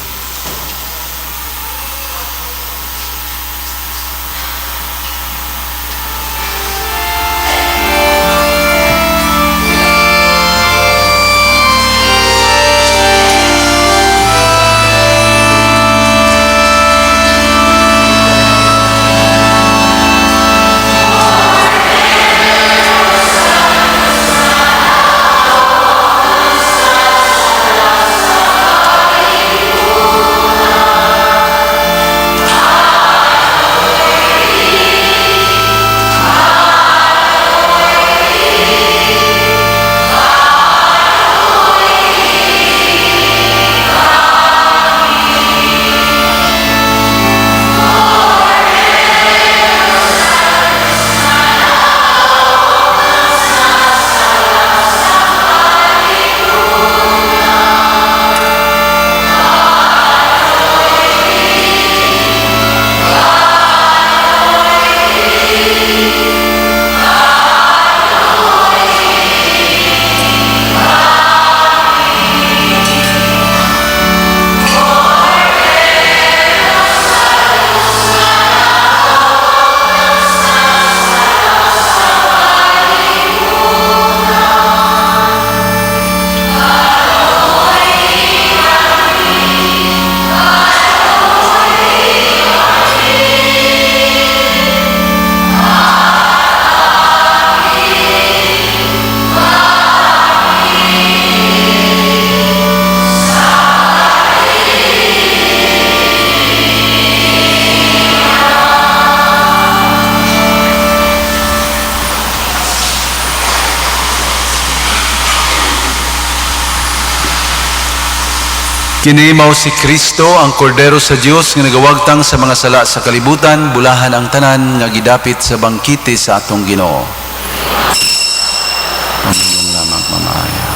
Kini mao si Kristo, ang Kordero sa Dios nga nagawagtang sa mga sala sa kalibutan, bulahan ang tanan nga gidapit sa bangkete sa atong Ginoo. Pamulong lamang mamaya.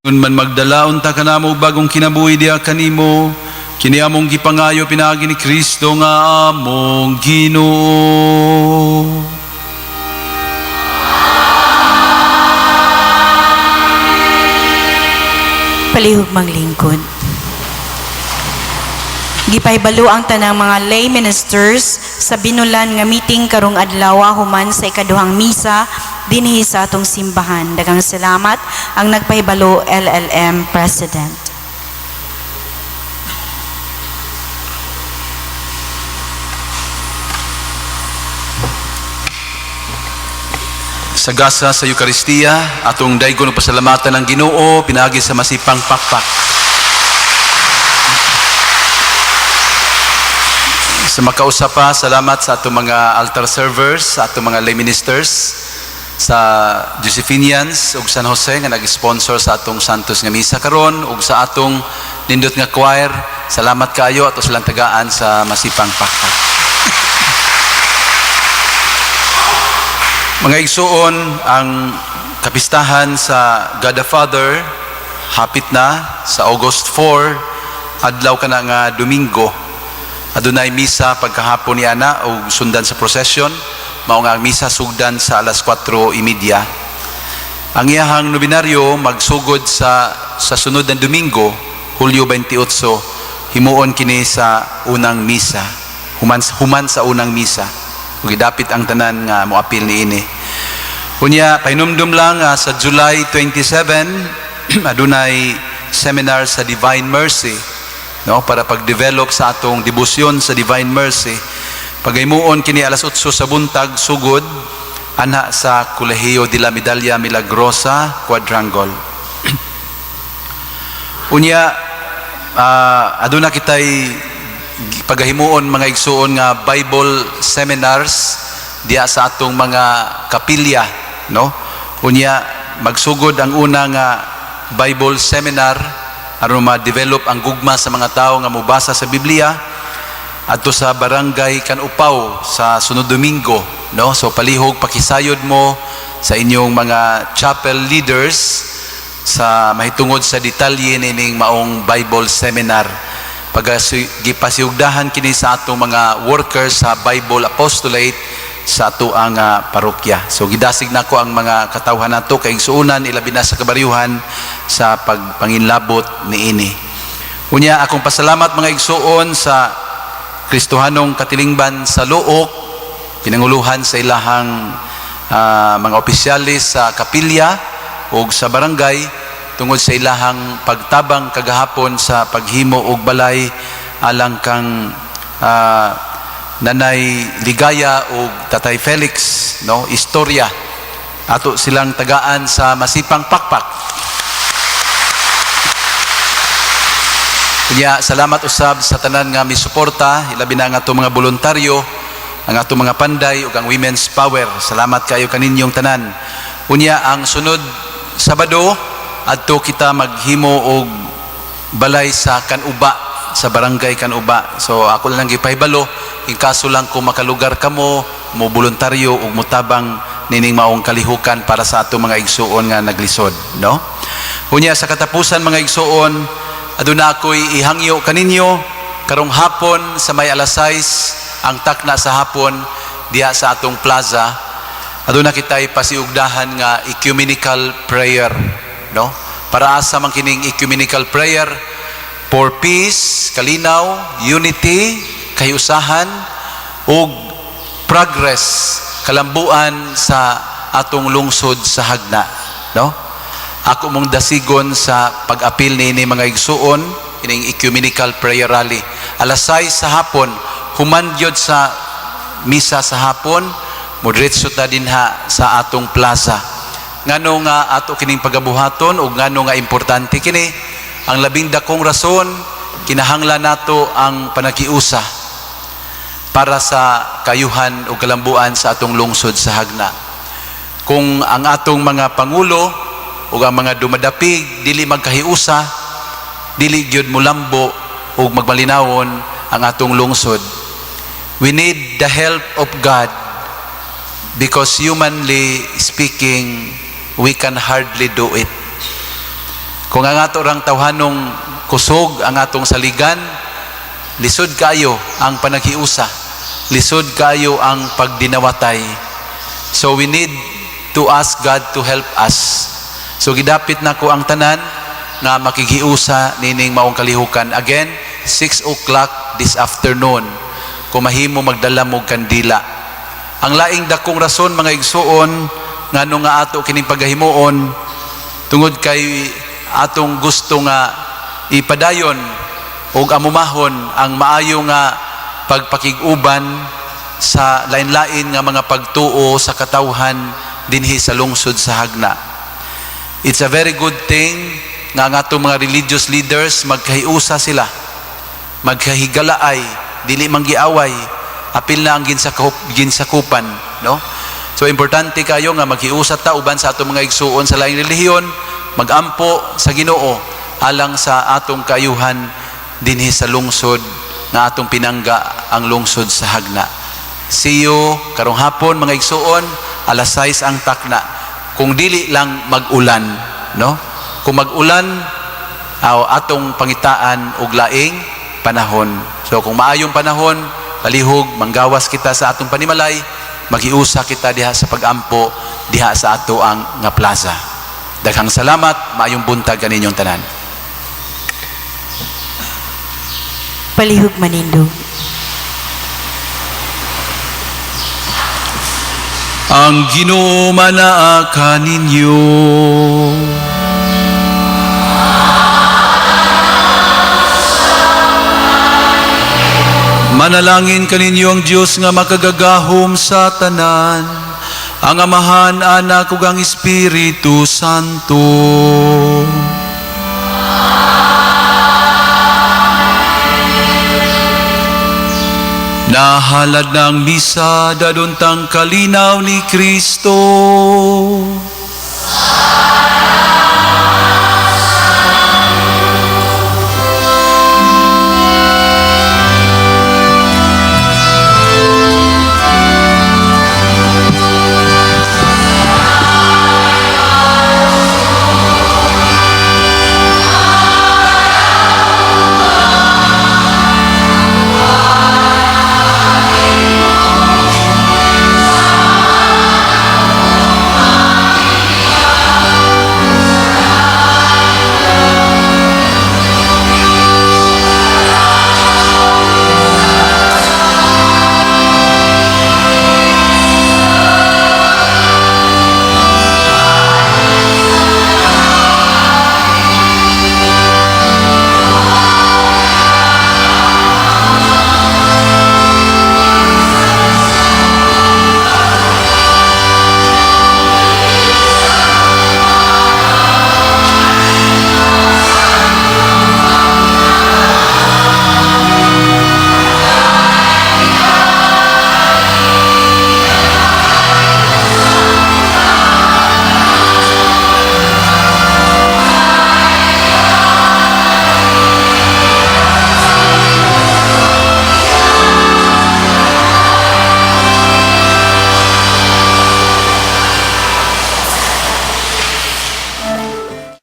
Kung man magdalaon ta kanamo og bagong kinabuhi diha kanimo, kini among gipangayo pinaagi ni Kristo nga among Ginoo. Palihog maglingkod. Gipahibalo ang tanang mga lay ministers sa binulan nga meeting karong adlaw human sa ikaduhang misa dinhi sa atong simbahan. Daghang salamat. Ang nagpahibalo, LLM President. Sa gasa sa Eukaristiya, atong daygon ug pasalamatan ang Ginoo pinaagi sa masipang pakpak. Sa makausa pa, salamat sa atong mga altar servers, sa atong mga lay ministers, sa Josephinians ug San Jose nga nag-sponsor sa atong Santos nga misa karon ug sa atong nindot nga choir. Salamat kaayo ato silang tagaan sa masipang pakpak. Mga igsuon, ang kapistahan sa God the Father hapit na sa August 4, adlaw kana nga Domingo. Adunay misa pagkahapon ni ana og sundan sa procession, mao nga ang misa sugdan sa alas 4:30. Ang iyahang nobinaryo magsugod sa sunod na Domingo, Hulyo 28, himuon kini sa unang misa. Human sa unang misa. Ug gidapit ang tanan nga moapil niini. Unya, pahinumdum lang sa July 27 adunay seminar sa Divine Mercy, no, para pag-develop sa atong debosyon sa Divine Mercy. Paghimuon kini alas 8 sa buntag sugod ana sa Colegio de la Medalla Milagrosa Quadrangle. Unya, aduna kitay pagahimuon, mga igsuon, nga Bible seminars diya sa atong mga kapilya, no? Unya, magsugod ang una nga Bible seminar aron ma-develop ang gugma sa mga tao nga mobasa sa Biblia adto sa Barangay Kanupaw sa sunod Domingo, no? So palihog pakisayod mo sa inyong mga chapel leaders sa mahitungod sa detalye nining maong Bible seminar. Pagapasiugdahan kini sa atong mga workers sa Bible Apostolate sa atoang parokya. So gidasig nako ang mga katawhan nato, kaigsuonan, ilabi na sa kabaryuhan, sa pagpanginlabot niini. Unya, akong pasalamat, mga igsuon, sa Kristohanong Katilingban sa Looc, pinanguluhan sa ilahang mga opisyalis sa kapilya ug sa barangay, tungod sa ilahang pagtabang kagahapon sa paghimo og balay alang kang Nanay Ligaya ug Tatay Felix, no, istorya. Ato silang tagaan sa masipang pakpak. Kanya salamat usab sa tanan nga misuporta, ilabi na ang atong mga voluntaryo, ang atong mga panday ug ang Women's Power. Salamat kayo kaninyong tanan. Unya, ang sunod Sabado, adto kita maghimo og balay sa Kanuba, sa Barangay Kanuba. So ako lang gipahibalo in kaso lang kung makalugar kamo mo voluntaryo ug motabang nining maong kalihukan para sa atong mga igsuon nga naglisod, no? Unya, sa katapusan, mga igsuon, aduna ako'y ihangyo kaninyo karong hapon sa may alas 6 ang takna sa hapon diha sa atong plaza. Aduna kitay pasiugdahan nga ecumenical prayer, no? Para asa man kining ecumenical prayer? For peace, kalinaw, unity, kahiusahan ug progress, kalambuan sa atong lungsod sa Jagna, no? Ako mong dasigon sa pag-apil niini, mga igsuon, ining ecumenical prayer rally. Alas 6 sa hapon, human gyud sa misa sa hapon, modretso ta dinha sa atong plaza. Ngano nga ato kining pagabuhaton ug ngano nga importante kini? Ang labing dakong rason, kinahanglan nato ang panakiusa para sa kayuhan o kalambuan sa atong lungsod sa Jagna. Kung ang atong mga pangulo o ang mga dumadapig dili magkahiusa, dili gyud mulambo ug magmalinawon ang atong lungsod. We need the help of God because, humanly speaking, we can hardly do it. Kung ang ato rang tawhanong kusog ang atong saligan, lisod kayo ang panaghiusa, lisod kayo ang pagdinawatay. So we need to ask God to help us. So gidapit nako ang tanan nga makighiusa nining maong kalihukan. Again, 6 o'clock this afternoon. Kung mahimo, magdala mo kandila. Ang laing dakong rason, mga igsuon, ngano nga ato kining pagahimuon, tungod kay atong gusto nga ipadayon ug amumahon ang maayo nga pagpakig-uban sa lain-lain nga mga pagtuo sa katawhan dinhi sa lungsod sa Jagna. It's a very good thing nga ang atong mga religious leaders magkahiusa sila, magkahigalaay, dili manggiaway, apil na ang ginsakupan, no? So importante kayo nga maghiusa ta uban sa atong mga igsuon sa laing relihiyon, magampo sa Ginoo alang sa atong kaayuhan dinhi sa lungsod nga atong pinangga, ang lungsod sa Jagna. See you karong hapon, mga igsuon, alas 6 ang takna. Kung dili lang mag-ulan, no? Kung mag-ulan, aw, atong pangitaan og laing panahon. So kung maayong panahon, palihog manggawas kita sa atong panimalay, maghiusa kita diha sa pagampo diha sa ato ang nga plaza. Daghang salamat, maayong buntag kaninyong tanan. Palihog manindog. Ang Ginoo manaa kaninyo. Manalangin kaninyo ang Dios nga makagagahom sa tanan, ang Amahan, Anak ug ang Espiritu Santo. Nahalad ng misa, daduntang kalinaw ni Kristo.